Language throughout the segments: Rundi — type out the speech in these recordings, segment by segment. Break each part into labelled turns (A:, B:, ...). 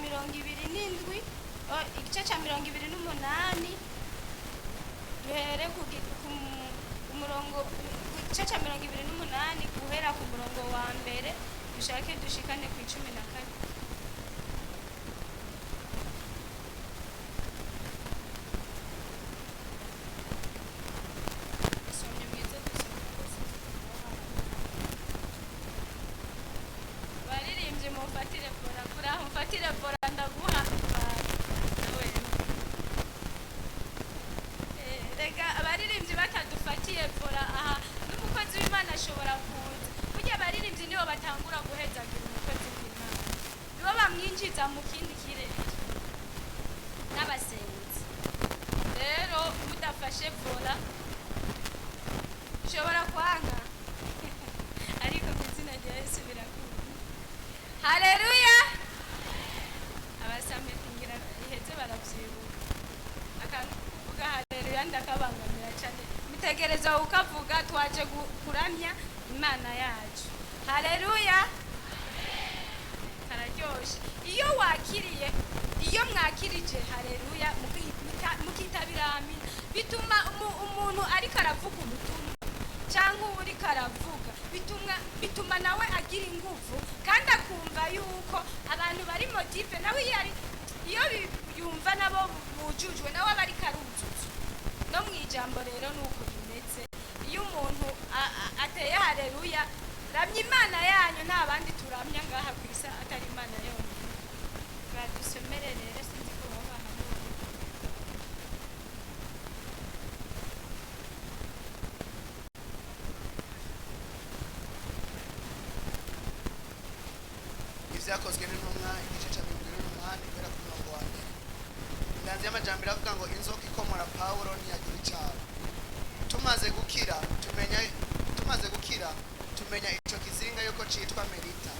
A: 27, igice cya 28, duhere ku murongo, ku gice cya 28, guhera ku murongo wa mbere, dushake dushikane ku 12. Somye mwiza, dusome rwose. Baririmbye, mumfatire bora kuri aho, mfatire bora, ndaguha nawe. Rega abaririmbyi batadufatiye bora aha, n'umukozi w'Imana ashobora kuza. Burya abaririmbyi nibo batangura guhezagira umukozi w'Imana, nibo bamwinjiza mu kindi kirere n'abasenzi. Rero mudafashe bora ushobora kwanga, ariko mu izina rya Yesu birakunda. Haleluya! Abasameti ngira iheze baravyibuka. Akantu kuvuga haleluya ndakabangamira cyane, mutegereza ukavuga. Twaje kuramya Imana yacu. Haleluya! Kararyoshe iyo wakiriye, iyo mwakirije haleluya, mukitabira amina, bituma umuntu ariko aravuga ubutumwa cyangwa uwo uriko aravuga, bituma nawe agira ingufu kandi akumva yuko abantu bari motivé. Nawe iyo ari iyo yumva nabo bujujwe, nawe aba ariko aruzuzwa no mu ijambo. Rero nuko bimeze iyo umuntu ateye haleluya. Ramya Imana yanyu, nta bandi turamya ngaha ku isi atari Imana yonyine. Badusomere rero, sinzi ko baba bahabonye.
B: Ibyakozwe n'Intumwa, igice cya 28, guhera ku murongo wa mbere. Inganzi y'amajambere avuga ngo inzoka ikomora Pawulo ntiyagira icyaha. Tumaze gukira tumenya ico kizinga yuko citwa Melita.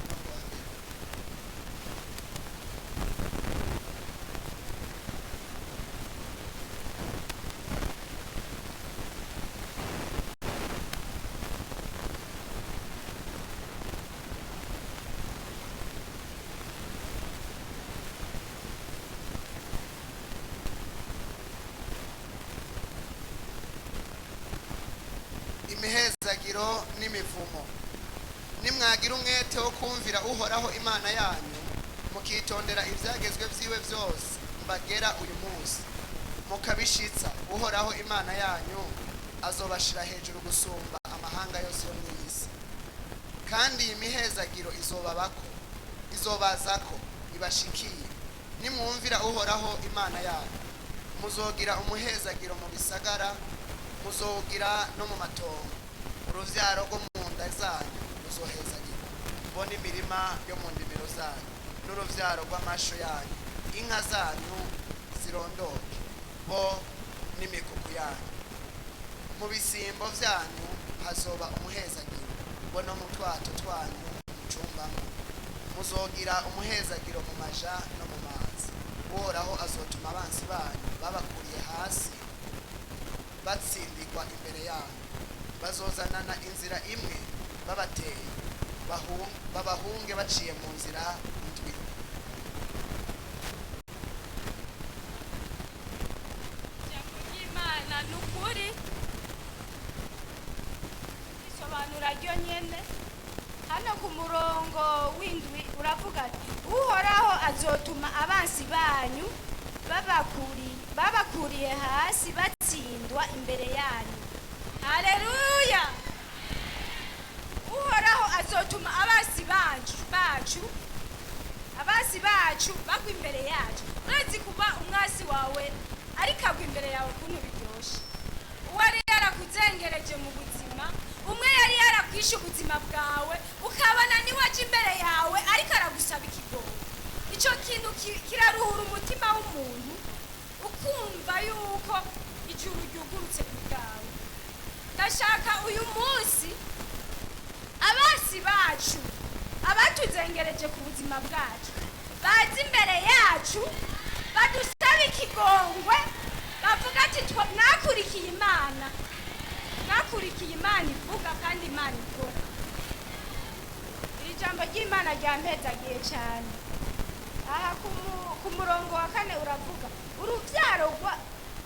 B: Umurongo wa mbere. Imihezagiro n'imivumo. Nimwagira umwete wo kumvira Uhoraho Imana yanyu, mukitondera ibyagezwe byiwe byose mbagera uyu munsi, mukabishitsa, Uhoraho Imana yanyu azobashira hejuru gusumba amahanga yose yo mu isi. Kandi iyi mihezagiro izobabako, izobazako, ibashikiye nimwumvira Uhoraho Imana yanyu: muzogira umuhezagiro mu bisagara, muzogira no mu matongo. Uruvyaro rwo mu nda zanyu ruzohezagirwa, bo n'imirima yo mu ndimiro zanyu, n'uruvyaro rw'amasho yanyu, inka zanyu zirondoke, bo n'imikuku yanyu. Mu bisimbo vyanyu hazoba umuhezagiro, bo no mu twato twanyu mucumbamo. Muzogira umuhezagiro mu maja no mu mazi. Uhoraho azotuma abansi banyu babakuriye hasi batsindirwa imbere yanyu. Bazozanana inzira imwe babateye, babahunge baciye mu nzira ndwi.
A: Ijambo ry'Imana ni ukuri, risobanura ryo nyene. Hano ku murongo w'indwi uravuga ati: "Uhoraho azotuma abansi banyu babakuriye hasi batsindwa imbere yanyu." Haleluya! Uhoraho azotuma abansi bacu, abasi bacu bagwa imbere yacu. Urazi kuba umwasi wawe ariko agwa imbere yawe ukuntu biryoshe? Uwo yari yarakuzengereje mu buzima, umwe yari yarakwishe ubuzima bwawe, ukabona niwe aje imbere yawe ariko aragusaba ikigongo, icyo kintu kiraruhura umutima w'umuntu, ukumva yuko ijuru ryugurutse ku bwawe. Ndashaka uyu munsi abasi bacu, abatuzengereje ku buzima bwacu, baza imbere yacu badusaba ikigongwe, bavuga ati: "Mwakurikiye Imana, mwakurikiye Imana ivuga kandi Imana ikora." ry'Imana ryampezagiye cyane. Aha ku murongo wa 4 uravuga urubyaro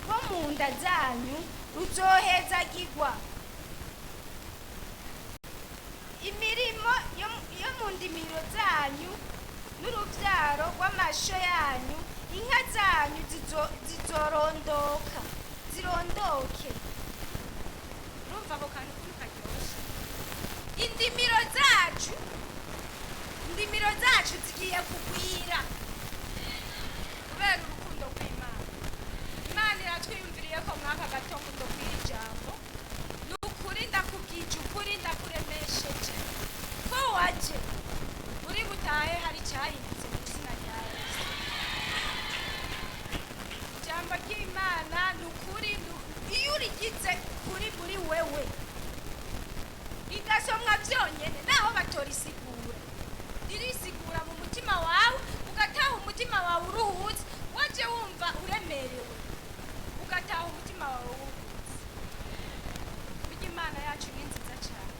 A: rwo mu nda zanyu ruzohezagirwa, imirimo yo mu ndimiro zanyu n'urubyaro rw'amasho yanyu, inka zanyu zizorondoka zirondoke. Urumva ako kantu ukuntu karyoshe? Indimiro zacu, indimiro zacu zigiye kugwira kubera urukundo rw'Imana. Imana iratwiyumviriye ko mwaka gatondo kw'iri jambo. Ni ukuri, ndakubwije ukuri, ndakuremesheje ko waje uri butahe hari icyahindutse mu izina rya Yesu. Ijambo ry'Imana ni ukuri, iyo urigize kuri muri wewe, rigasomwa byonyine, naho batorisigura, ririsigura mu mutima wawe, ugataha umutima wawe uruhutse. Waje wumva uremerewe, ugataha umutima wawe wuhutse. Burya Imana yacu ni nziza cyane.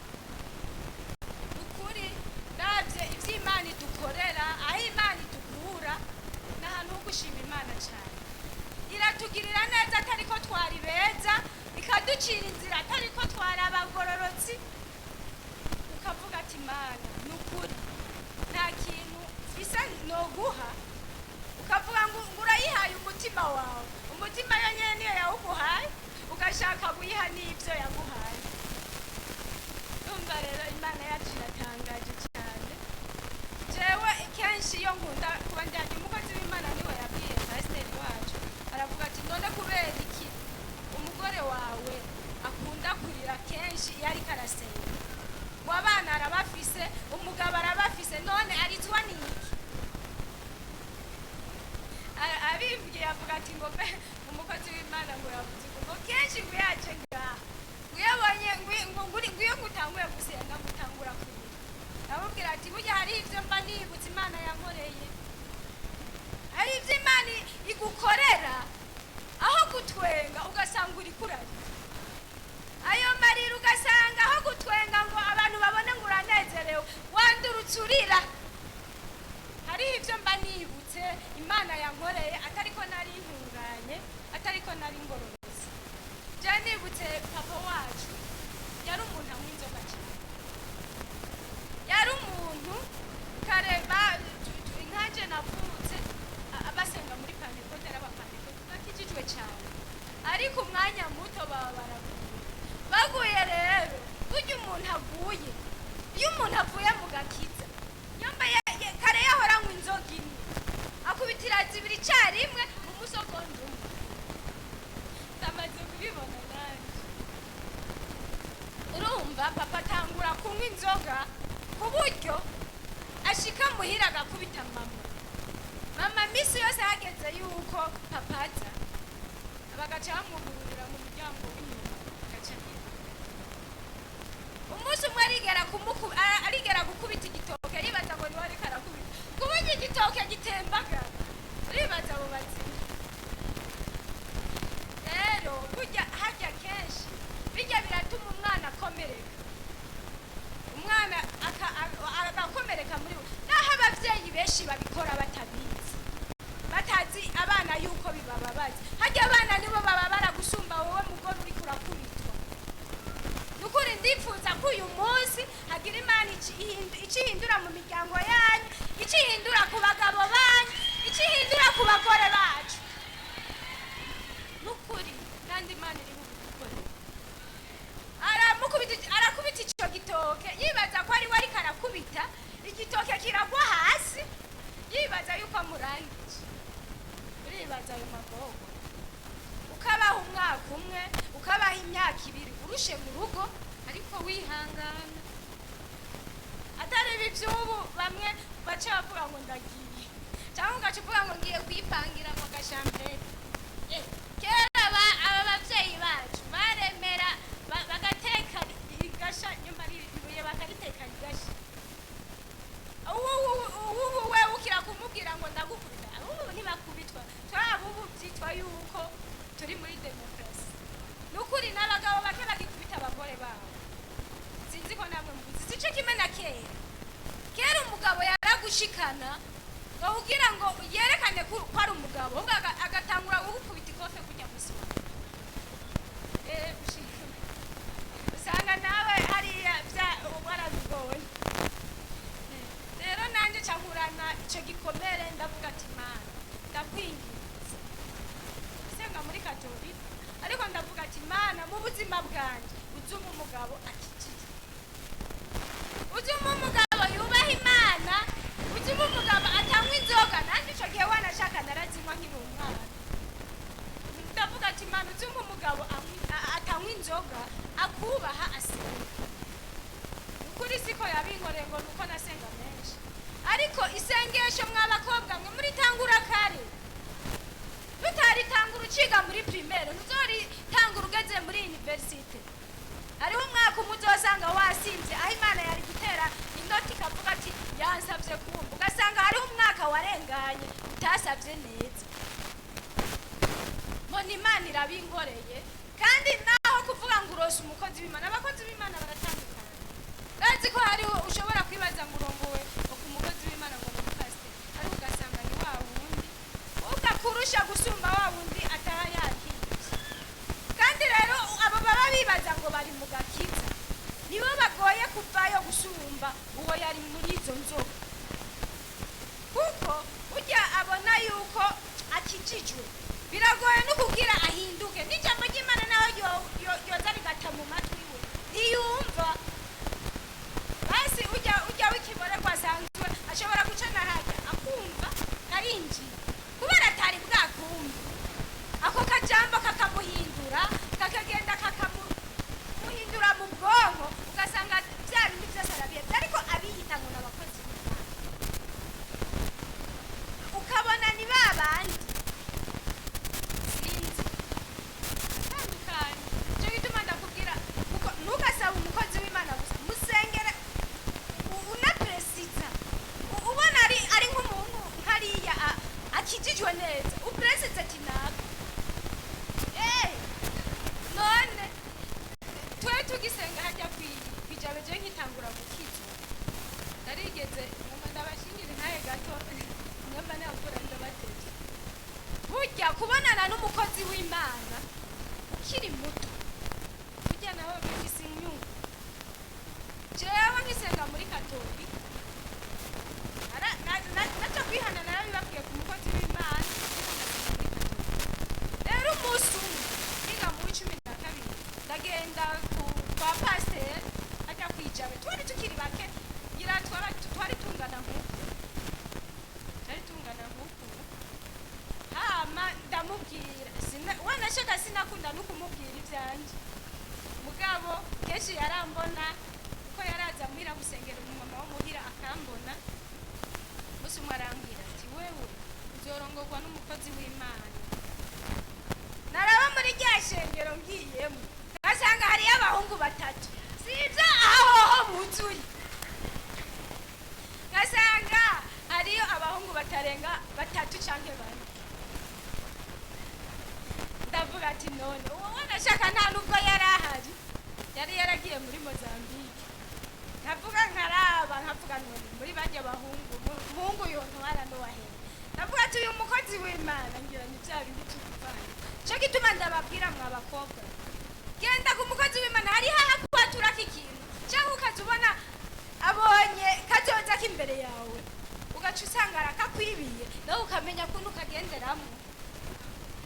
A: Ukuri ndabye ibyo Imana idukorera, aho Imana idukura, ni ahantu ho gushima Imana cyane. Iratugirira neza atari ko twari beza, ikaducira inzira atari ko twari abagororotsi. Ukavuga ati: "Imana, ni ukuri nta kintu mfise noguha." Ukavuga ngo urayihaye umutima wawe, umutima yonyine niyo yawuguhaye, ugashaka kuyiha n'ibyo yaguhaye. Urumva rero Imana yacu iratangaje cyane. Jewe kenshi iyo nkunda kuba njyanye umukozi w'Imana, niwe yabwiye pasiteri wacu, aravuga ati: "None kubera iki umugore wawe akunda kurira kenshi iyo ariko arasenga, ngo abana arabafise, umugabo arabafise, none arizwa n'iki?" Abimbwiye avuga ati ngo mbe umukozi w'Imana ngo yavuze ngo kenshi ngo yaje ngaha, ngo iyo abonye ngo iyo ngutanguye gusenga ngo utangura kurira. Amubwira ati: "Burya hari ibyo mba nibutse Imana yankoreye." Hari ibyo Imana igukorera, aho gutwenga ugasanga uri kurarira ayo marira, ugasanga aho gutwenga ngo abantu babone ngo uranezerewe, wandurutse urira. Hariho ibyo mba nibutse Imana yankoreye, atari ko nari ntunganye, atari ko nari ngororotse. Je nibutse papa wacu, yari umuntu anywa inzoga cyane. Yari umuntu kare nkanje navutse basenga muri Pantekote, ari abapantekote bakijijwe cyane, ariko umwanya muto baba baraguye. Baguye rero, burya umuntu aguye, iyo umuntu avuye mu gakiza, nyamba kare yahora anywa inzoga imwe, akubitira zibiri icyarimwe mu musogonda umwe. Ndamaze kubibona nanjye. Urumva papa atangura kunywa inzoga ku buryo ashika muhira agakubita mama. Mama misi yose hageze yuko papa aza, bagaca bamwugururira mu muryango w'inyuma, agaca yiruka. Umunsi umwe arigera gukubita igitoke, yibaza ngo niwe ariko arakubita, ku buryo igitoke gitembagara. Uribaza abo bazima rero. Burya harya kenshi bijya biratuma umwana akomereka, umwana agakomereka muri we, naho ababyeyi benshi babikora batabizi, batazi abana yuko bibababaza. Harya abana nibo bababara gusumba wowe mugore uriko urakubitwa. Nukuri ndifuza ko uyu munsi hagira Imana icihindura mu miryango yanyu, icihindura ku bagabo banyu, icihindura ku bagore bacu. Nukuri kandi Imana iri bubidukorere. Aramukubita, arakubita ico gitoke, yibaza ko ari we ariko arakubita, igitoke kiragwa hasi, yibaza yuko amurangije. Uribaza ayo magogo, ukabaha umwaka umwe, ukabaha imyaka 2, urushe mu rugo ariko wihangana. Atari ibi by'ubu bamwe baca bavuga ngo ndagiye, cyangwa ugaca uvuga ngo ngiye kwipangira ngo gashampere. Kera aba babyeyi bacu baremera bagateka rigasha, nyuma ibuye bakariteka rigasha. Ubu we ukira kumubwira ngo ndagukubita. Ubu ntibakubitwa, twaba ubu byitwa yuko turi muri demokarasi. Ni ukuri n'abagabo bake bagikubita abagore babo. Sinzi ko namwe mubizi, sico kimwe na kera. Kera umugabo Aragushikana ngo kugira ngo yerekane ko ari umugabo, ahubwo agatangura kugukubita ikofe kujya musi wawe. Gushika usanga nawe hariya bya warabigoye. Rero nanjye nca nkurana icyo gikomere, ndavuga ati: "Mana, ndakwinginze." Senga muri Katolika, ariko ndavuga ati: "Mana, mu buzima bwanjye uzuma umugabo akijije, uzuma umugabo yubaha Imana, uzuma umugabo atanywa inzoga." Nanjye icyo gihe wanashaka narazinywa nkiri umwana. Ndavuga ati: "Imana, uzuma umugabo atanywa inzoga, akubaha, asenga." Ukuri siko yabinkoreye ngo nuko nasenga menshi, ariko isengesho, mw'abakobwa mwe, muritangura kare. Tutaritangura uciga muri primaire, ntuzoritangura ugeze muri université. Hariho umwaka umwe uzosanga wasinze aho Imana yari gutera inoti ikavuga ati: "Yansabye kumva." Ugasanga hariho umwaka warenganye utasabye neza. Mbona Imana irabinkoreye. Kandi naho kuvuga ngo urose umukozi w'Imana, abakozi b'Imana baratandukanye. Urazi ko hariho ushobora kwibaza ngo urongowe ngo ku mukozi w'Imana, ngo ni umupasiteri, ariko ugasanga ni wa wundi ugakurusha gusumba wa wundi ataba yahinduye. Kandi rero abo baba bibaza ngo bari mu gakiza nibo bagoye kuvayo gusumba uwo yari muri izo nzoga, kuko ujya abona yuko akijijwe biragoye no kugira ahinduke, n'ijambo ry'Imana nawe yoza rigata mu matwi we ntiyumva. Basi ujya w'ikiborerwa asanzwe ashobora guca na hajya akumva karinjiye, kubera atari bwakumva ako kajambo kakamuhindura, kakagenda kakamuhindura mu bwonko, ugasanga bya bindi byose arabihebye. Ariko abiyita ngo ni abakozi b'Imana ukabona ni ba bandi, sinzi, atandukanye. Nicyo gituma ndakubwira kuko ntugasabe umukozi w'Imana gusa, musengere unaperesiza. Ubona ari nk'umuhungu nkariya akijijwe neza, uperesize ati: "Naka." None twe tugisenga hajya kwijabe, je nkitangura gukizwa, narigeze ngoma ndabashingira intahe gato, ngomba nakura ndabatevye. Burya kubonana n'umukozi w'Imana ukiri muto, burya nawe bifise inyungu. Jewe nkisenga muri Katolika, naca kwihana, narabibabwiye ku mukozi w'Imana, ariko ndasenga muri Katolika. Rero umunsi umwe niga mu w'12, ndagenda kwa pasiteri ajya kwijabe. Twari tukiri bake, ngira twari tungana nk'uku, twari tungana nk'uku. Hama ndamubwira, wanashaka sinakunda no kumubwira ivyanje, mugabo kenshi yarambona kuko yaraza muhira gusengera umumama wo muhira akambona. Umunsi umwe arambwira ati: "Wewe uzorongorwa n'umukozi w'Imana." Naraba muri rya shengero ngiyemo, ngasanga hariyo abahungu batatu, sibyo aho hoho buzuye, ngasanga hariyo abahungu batarenga batatu canke bane. Ndavuga ati: "None uwo wanashaka nta nubwo yari ahari, yari yaragiye muri Mozambique." Nkavuga, nkaraba, nkavuga: "None muri barya bahungu, umuhungu yontwara n'uwahera?" Ndavuga ati: "Uyu mukozi w'Imana ngira ni bya bindi tuvana." Cyo gituma ndababwira, mwa bakobwa, genda ku mukozi w'Imana, hariho ahakwaturako ikintu, cyangwa ukaza ubona abonye kazoza k'imbere yawe, ugaca usanga arakakwibiye, nawe ukamenya kuntu ukagenderamo,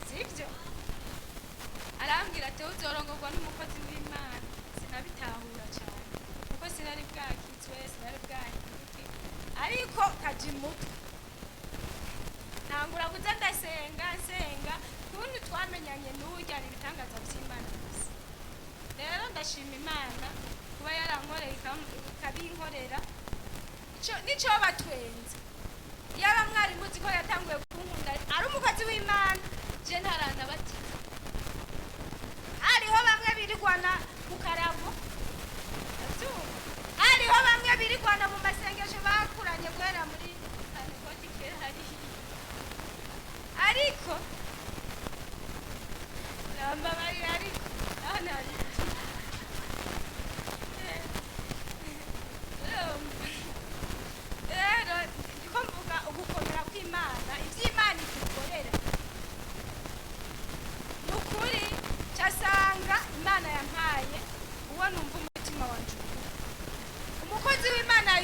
A: sibyo? Arambwira ati: "Uzorongorwa n'umukozi w'Imana." Sinabitahura cyane kuko sinari bwakizwe, sinari bwahinduke, ariko kaja imutwe, ntangura kuza ndasenga nsenga. Kundi twamenyanye n'urya ni ibitangaza by'Imana gusa. Rero ndashima Imana kuba yarankoreye, ikabinkorera. Nico batwenze, yaba mwari muzi ko yatanguye kunkunda ari umukozi w'Imana, je ntaranabatizwa. Hariho bamwe birigwana ku karago, ndabyumva. Hariho bamwe birigwana mu masengesho bakuranye guhera muri Pantekoti kera hariya, ariko nambabarira, ariko naho nari. Urumva? Rero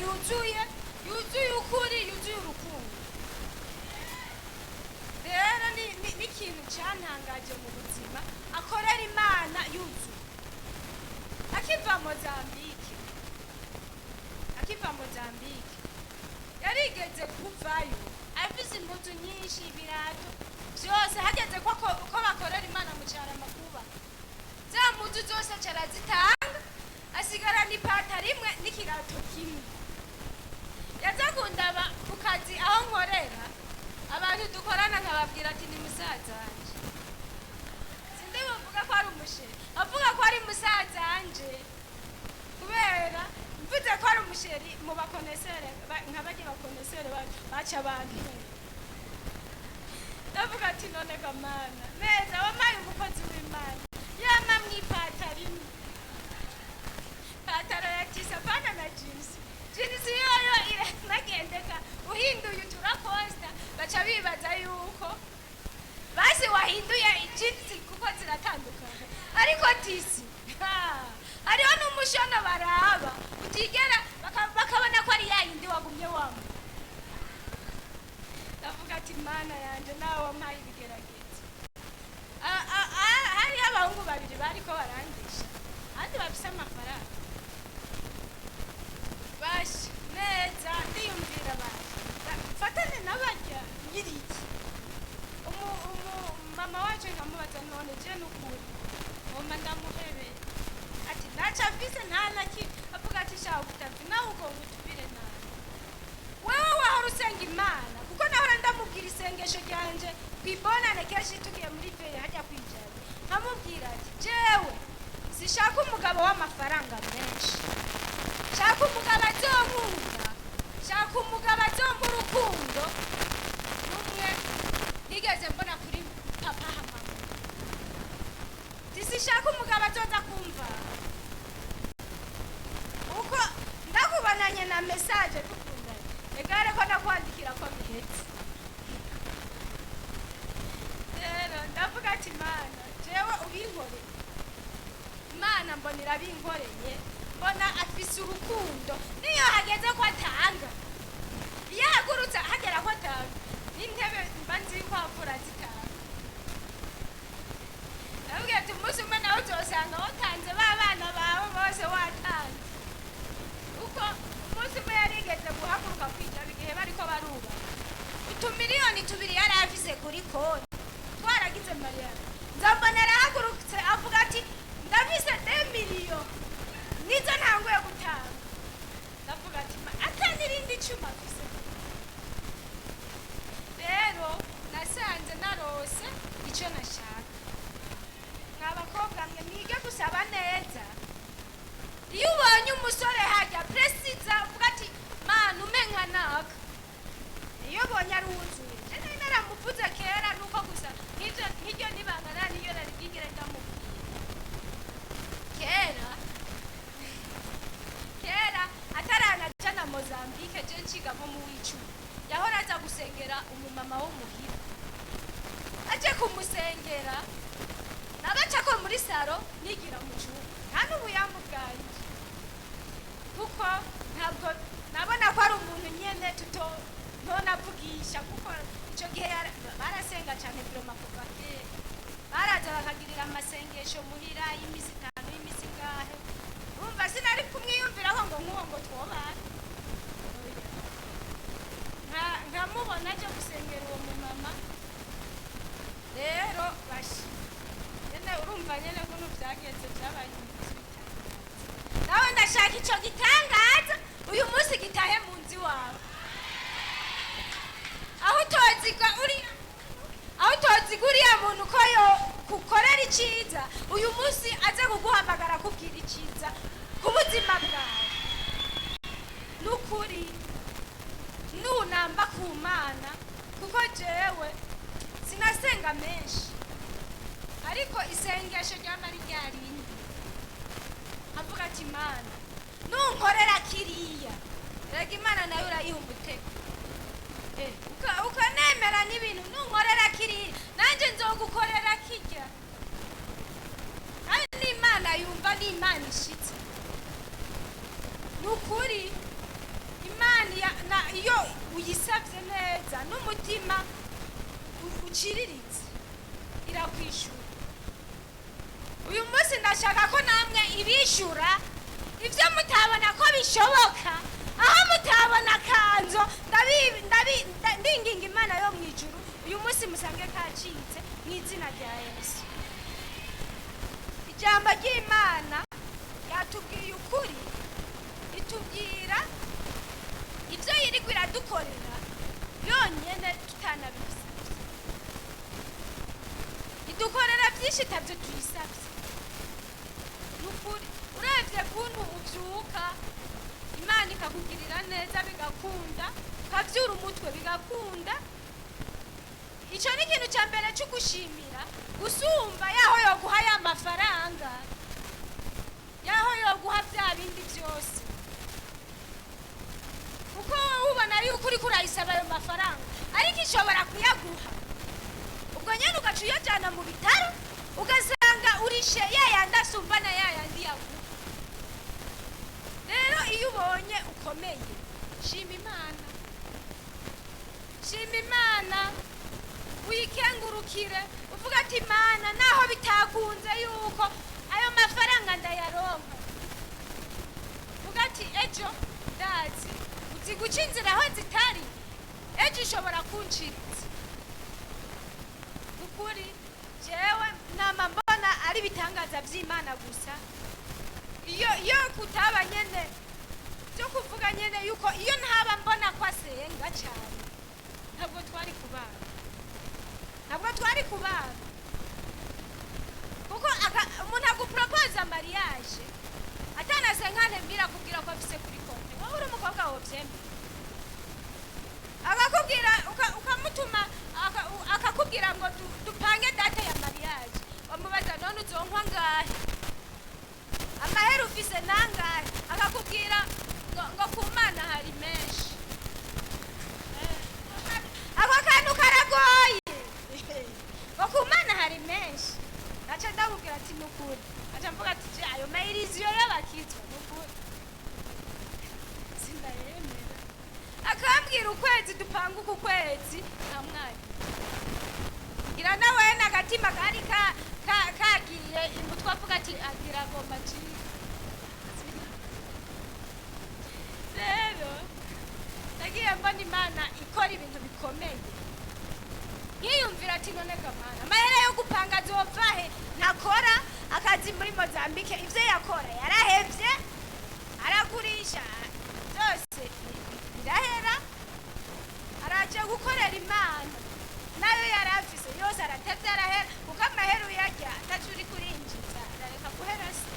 A: yuzuye, yuzuye ukuri, yuzuye urukundo. Rero ni ikintu cyantangaje mu buzima, akorera Imana yuzuye. Akiva Mozambike, akiva Mozambike yarigeze kuvayo afise impuzu nyinshi, ibirato byose. Hageze ko bakorera Imana mu Cyaramakuba, za mpuzu zose arazitanga, asigarana ipataro imwe n'ikirato kimwe. Yaza kundaba ku kazi aho nkorera, abantu dukorana nkababwira ati: "Ni musazanje." Sindi buvuga ko ari umuchéri, avuga ko ari musazanje, kubera mvuze ko ari umuchéri mu bakonesere nka barya bakonesere baca abantu. Ndavuga ati: "None gamana neza wampaye umukozi w'Imana yama mw'ipataro imwe, pataro ya tissu apana na jeans. Jeans yoyo iranagendeka, uhinduye uturakosta baca bibaza yuko basi wahinduye jeans, kuko ziratandukana. Ariko tissu, ha, hariho n'umushono baraba utigera bakabona ko ari ya yindi wagumye wambaye." Ndavuga ati: "Mana yanje, nawe wampaye ibigeragezo." Hariho abahungu babiri bariko barangisha abandi bafise amafaranga bashi neza. Ndiyumvira bashi mfatane n'abarya nyiriki umu mama wacu, nkamubaza: "None je nukuri ngomba ndamuhebe?" Ati: "Ntaco afise, nta na kimwe." Avuga ati: "Shaho kutavi nawe ugomba utubire nabi, wewe wahora usenga Imana." Kuko nahora ndamubwira isengesho ryanje kwibonane kenshi tugiye muri veillée hajya kwijana, nkamubwira ati: "Jewe sishaka umugabo w'amafaranga menshi, shaka umugabo azonkunda, shaka umugabo azompa urukundo rumwe nigeze mbona kuri papa hamama. Sishaka umugabo azoza kumva uko ndakubonanye na message dukundanye, egare ko nakwandikira ko bihetse." Rero ndavuga ati: "Mana, jewe ubinkoreye." Imana mbona irabinkoreye, mbona afise urukundo. Niyo hageze ko atanga, iyo ahagurutse hagera ko atanga n'intebe, mba nzi ko avura zitanga. Ndabwira ati: "Umunsi umwe nawe uzosanga watanze ba bana bawe bose watanze." Kuko umunsi umwe yarigeze guhaguruka kwicara igihe bariko barubaka, utumiliyoni 2 yari afise kuri konti, twaragize mariage, nzambona arahagurutse avuga ati: "Ndafise 2 millions, nizo ntanguye gutanga." Ndavuga ati: "Ata n'irindi cuma afise." Rero nasanze narose icyo nashaka. Mwa bakobwa mwe, mwige gusaba neza. Iyo ubonye umusore hajya presiza, uvuga ati: "Mana, umenka naka." Iyo ubonye ari wuzuye, je nari naramuvuze kera, nuko gusa nk'ivyo nk'iryo nibanga nta niyo nari bwigere ndamubwira. Kera kera ataranaja na Mozambique, je nciga nko mu w'icumi, yahora aza gusengera umumama wo muhira. Aje kumusengera, nabaca ko muri salon nigira mu cyumba, nta n'ubuyambu bwanjye, kuko ntabwo nabona ko ari umuntu nyene tuto ntonavugisha, kuko icyo gihe barasenga cyane vraiment. Kuva kera baraza bakagirira amasengesho muhira y'imisi 5, y'imisi ingahe. Urumva sinari kumwiyumviraho ngo nk'uwo ngo twobana. Nkamubona aje gusengera uwo mumama. Rero bashi nyene, urumva nyene kuntu vyagenze, vyabaye ibintu vy'ibitangaza. Nawe ndashaka ico gitangaza uyu munsi gitahe mu nzu iwawe, aho utoziga uriya, aho utoziga uriya muntu ko yo kukorera iciza, uyu munsi aze kuguhamagara akubwira iciza ku buzima bwawe. Nukuri nunamba ku Mana, kuko jewe sinasenga menshi, ariko isengesho ryama ari ryarindi, avuga ati: "Mana, nunkorera kiriya." Rega Imana nayo urayiha umutego. Ukanemera n'ibintu: "Nunkorera kiriya, nanjye nzogukorera kirya." Kandi n'Imana yumva, n'Imana ishitse, ni ukuri. Uyisabye neza n'umutima uciriritse, irakwishura. Uyu munsi ndashaka ko namwe ibishura ibyo mutabona ko bishoboka, aho mutabona akanzo. Ndinginga Imana yo mu ijuru, uyu munsi musange kacitse mu izina rya Yesu. Ijambo ry'Imana ryatubwiye ukuri, ritubwira ibyo yirigwa iradukorera yonyene tutanabisabye. Idukorera byinshi itabyo tuyisabye. Ni ukuri, urebye kuntu ubyuka, Imana ikakugirira neza bigakunda, ukabyura umutwe bigakunda, icyo ni ikintu cya mbere cyo gushimira, gusumba yaho yoguha ya mafaranga, yaho yoguha bya bindi byose, kuko wowe ubona yuko uriko urayisaba ayo mafaranga, ariko ishobora kuyaguha ubwo nyine ugaca uyajyana mu bitaro, ugasanga urishe ya yandi asumba na ya yandi yaguha. Rero iyo ubonye ukomeye, shima Imana, shima Imana, uyikengurukire, uvuga ati: "Imana, naho bitakunze yuko ayo mafaranga ndayaronka," uvuga ati: "Ejo ndazi uzi guca inzira aho zitari, ejo ushobora kunciriza." Ukuri jewe nama mbona ari ibitangaza by'Imana gusa. Iyo kutaba nyene byo kuvuga nyene yuko iyo ntaba mbona ko asenga cyane, ntabwo twari kubana, ntabwo twari kubana, kuko umuntu aguporopoza mariage atanasenga, ntembwira akubwira ko afise kuri konti, wowe uri umukobwa wovyemera? Akakubwira ukamutuma akakubwira ngo dupange date ya mariage, wamubaza: "None uzonkwa ngahe? Amahera ufise nangahe?" Akakubwira ngo ku Mana hari menshi. Ako kantu karagoye, ngo ku Mana hari menshi. Naca ndamubwira ati: "Nukuri," aca mvuga ati: "Je, ayo mayiriziyo y'abakizwa, nukuri sindayemera." Akambwira ukwezi dupanga uku kwezi, nta mwanya ngira nawe n'agatima kari kagiye imutwe, avuga ati agira agomba acike. Rero nagiye mbona Imana ikora ibintu bikomeye, nkiyumvira ati: "None gamana, amahera yo gupanga azova he? Ntakora akazi muri Mozambike, ivyo yakora yarahevye, aragurisha byose birahera, araje gukorera Imana, nayo yari afise yose aratevye arahera," kuko amahera uyarya ataco uri kurinjiza, arareka guhera. Se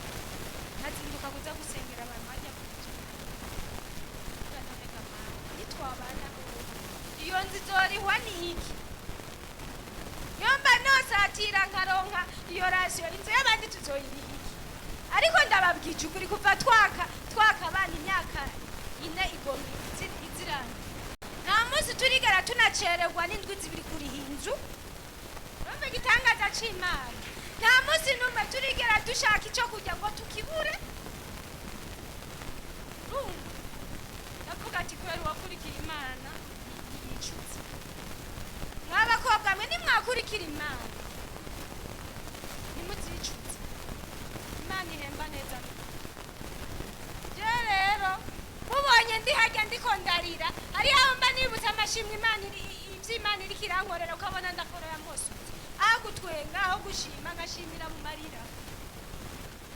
A: nkazinduka kuza gusengera abantu bajya kuja. None gamana, nitwabana iyo nzu izorihwa niki? Yomba nosatira nkaronka iyo ration, inzu y'abandi tuzoyiriha iki? Ariko ndababwije ukuri, kuva twaka abana imyaka 4 igomba izirana, nta munsi turigera tunacererwa n'indwi 2 kuriha inzu. Urumva igitangaza c'Imana? Nta munsi n'umwe turigera dushaka ico kurya ngo tukibure. Urumva, ndavuga ati kubera uwakurikiye Imana ntiyicutse. Mw'abakobwa mwe, nimwakurikira Imana ntimuzicutse. Imana ihemba neza. Je rero mubonye ndi harya ndiko ndarira, hariho aho mba nibutse amashimwe Imana ivyo Imana iriko irankorera, ukabona ndakoroya mosutse, aho gutwenga, aho gushima ngashimira mu marira.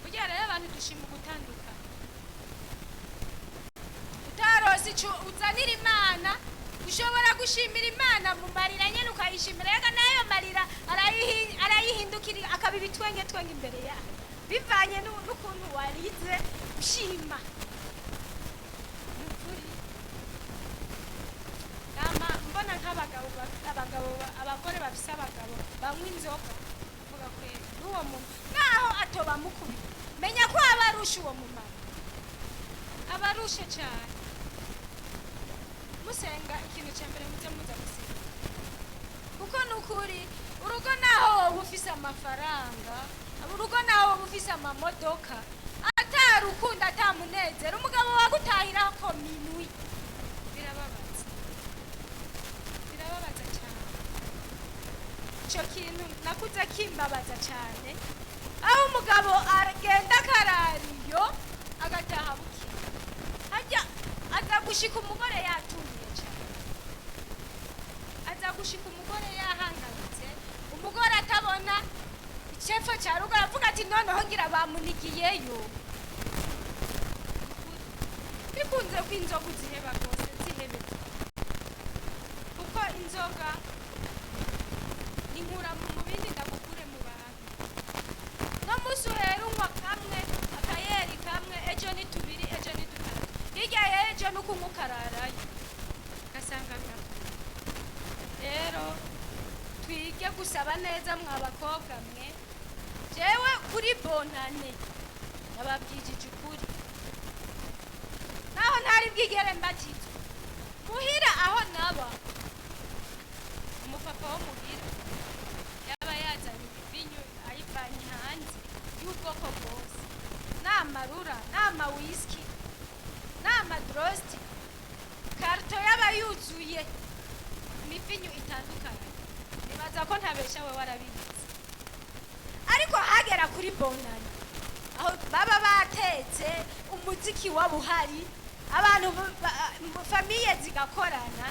A: Burya rero abantu dushima ugutandukana. Utarose ico uzanira Imana, ushobora gushimira Imana mu marira nyene, ukayishimira yaga nayo marira arayihindukira akaba ibitwenge twenge imbere yayo, bivanye n'ukuntu warize ushima. Ni ukuri, nama mbona nk'abagabo abagabo abagore bafise abagabo banywa inzoga, avuga kweri n'uwo muntu naho atoba mukubita, menya ko aba arusha uwo mumaro, aba arushe cyane. Musenga, ikintu cya mbere muze muza gusenga, kuko ni ukuri, urugo naho woba ufise amafaranga, urugo naho woba ufise amamodoka, atarukundo, atamunezero, umugabo wagutahira ko minwi, birababaza. kiza kimbabaza cyane, aho umugabo agenda akarariyo agataha bukeye, hajya aza gushika umugore yatunguye cyane, aza gushika umugore yahangayitse, umugore atabona icepfo cya ruguru, aravuga ati noneho ngira bamunigiyeyo. Bikunze ko inzoga uziheba rwose, zihebe, kuko inzoga ni nkura mu bindi ndagukure mu bantu. No munsi uhera unywa kamwe, akayeri kamwe, ejo ni tubiri, ejo ni dutatu, hirya y'ejo ni ukunywa ukararayo, ugasanga birakomeye. Rero twige gusaba neza mwa bakobwa mwe. Jewe kuri bonane nababwijije ukuri, naho ntari bwigere mbatizwa, muhira aho naba umupapa wo muhira yaba yazanye ibivinyu ayivanye hanze y'ubwoko bwose, n'amarura, n'amawisiki, n'amadrositi, karito yaba yuzuye imivinyu itandukanye. Nibaza ko ntabesha, we warabizi. Ariko hagera kuri bonani, aho baba batetse, umuziki waba uhari, abantu famille zigakorana,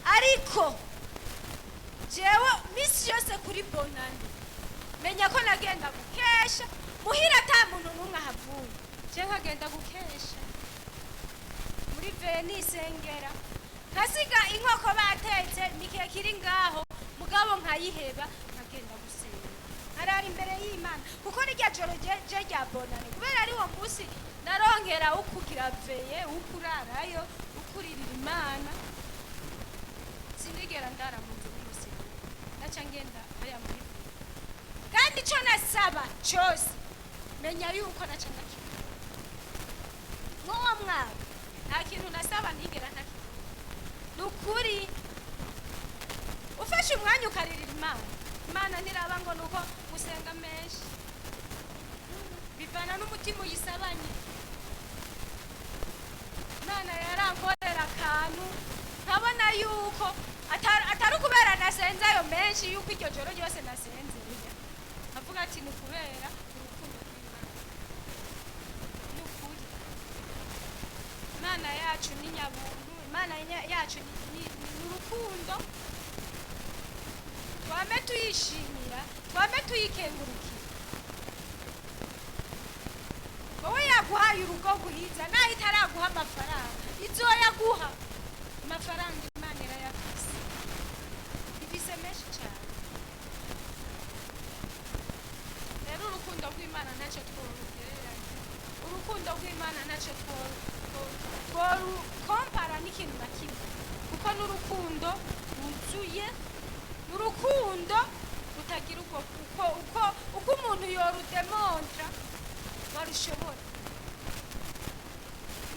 A: ariko jewe misi yose kuri bonani menya ko nagenda gukesha muhira, ata muntu n'umwe ahavuye, je nkagenda gukesha muri venisengera, nkasiga inkoko batetse mikeke iri ngaho, mugabo nkayiheba, nkagenda gusenga, nkarara imbere y'Imana, kuko rirya joro je rya bonane, kubera ari wo munsi narongera ukugira veillée, ukurarayo, ukuririra Imana. Sinigera ndara mu nzu n'umunsi, naca ngenda hariya muri kandi ico nasaba cose menya yuko naca ndakibona. Nk'uwo mwaka nta kintu nasaba ntigera ntakibona. Ni ukuri, ufashe umwanya ukaririra Imana, Imana ntiraba ngo ni uko gusenga menshi, bivana n'umutima uyisabanye. Imana yarankorera akantu nkabona yuko atari ukubera nasenze ayo menshi, yuko iryo joro ryose nasenze, nkavuga ati ni ukubera urukundo rw'Imana. Ni ukuri, Imana yacu ni nyabuntu, Imana yacu ni urukundo. Twame tuyishimira, twame tuyikengurukira. Wowe yaguhaye urugo rwiza, naho itaraguha amafaranga, izoyaguha. Amafaranga Imana irayafise, ifise menshi cyane. Rero urukundo rw'Imana ntacyo tworugereranya, urukundo rw'Imana ntacyo tworukompara n'ikintu na kimwe, kuko n'urukundo rwuzuye, urukundo rutagira uko umuntu yorudemontra barushobora.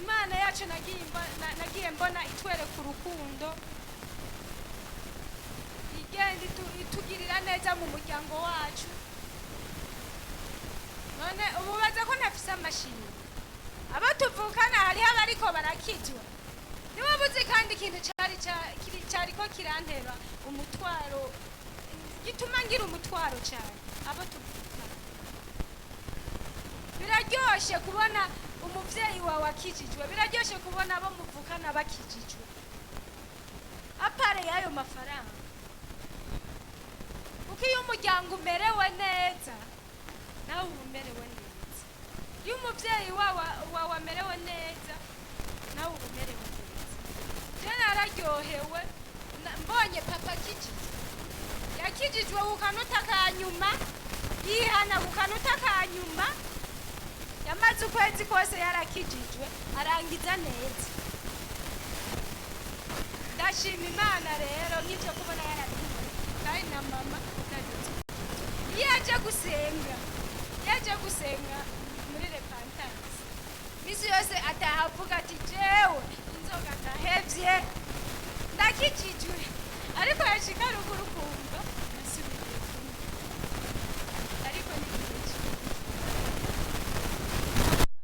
A: Imana yacu nagiye mbona itwereka urukundo, igenda itugirira neza mu muryango wacu. None ubu baza ko ntafise amashimwe, abo tuvukana hariho abariko barakizwa. Niwe buzi kandi ikintu cari cariko kirantera umutwaro, gituma ngira umutwaro cyane, abo tuvukana. Biraryoshe kubona umuvyeyi wawe akijijwe, biraryoshe kubona abo muvukana bakijijwe, à part y'ayo mafaranga, kuko iyo umuryango umerewe neza, nawe uba umerewe neza. Iyo umuvyeyi wawe amerewe neza, nawe uba umerewe neza. Je nararyohewe mbonye papa akijijwe. Yakijijwe ku kanota ka nyuma, yihana ku kanota ka nyuma, yamaze ukwezi kose yarakijijwe, arangiza neza. Ndashima Imana rero nk'ibyo kubona yarabikora. Kandi na mama nageze iyo yaje gusenga, yaje gusenga muri repentance, misi yose ataha avuga ati jewe inzoga ndahevye, ndakijijwe, ariko yashika ruguru kumva nasubiye kunywa. Ariko ni igihe cyiza,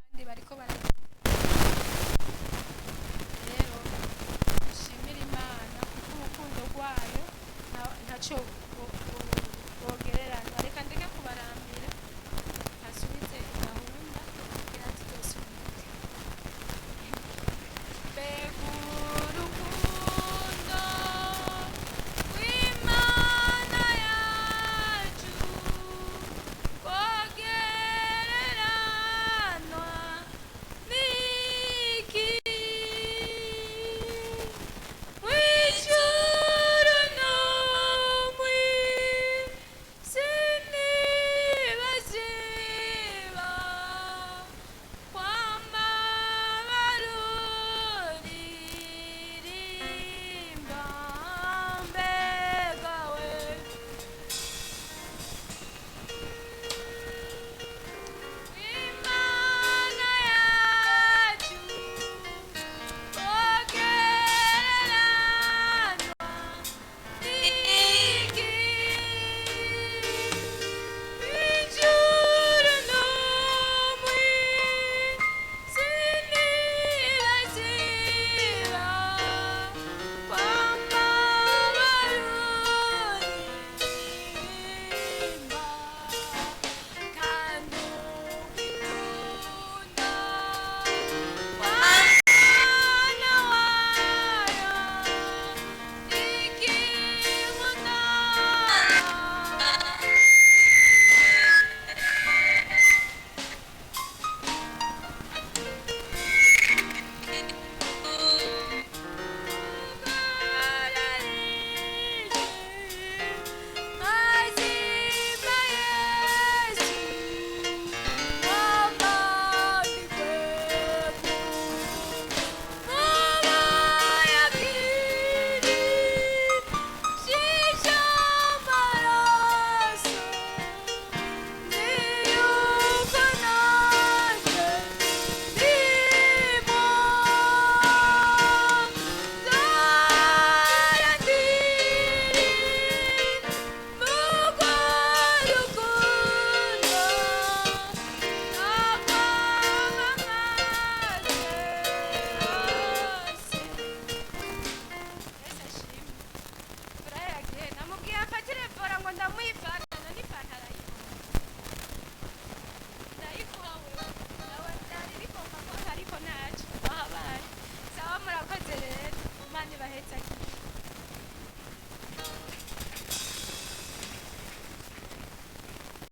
A: abandi bariko baragira. Rero dushimire Imana, kuko urukundo rwayo ntacyo.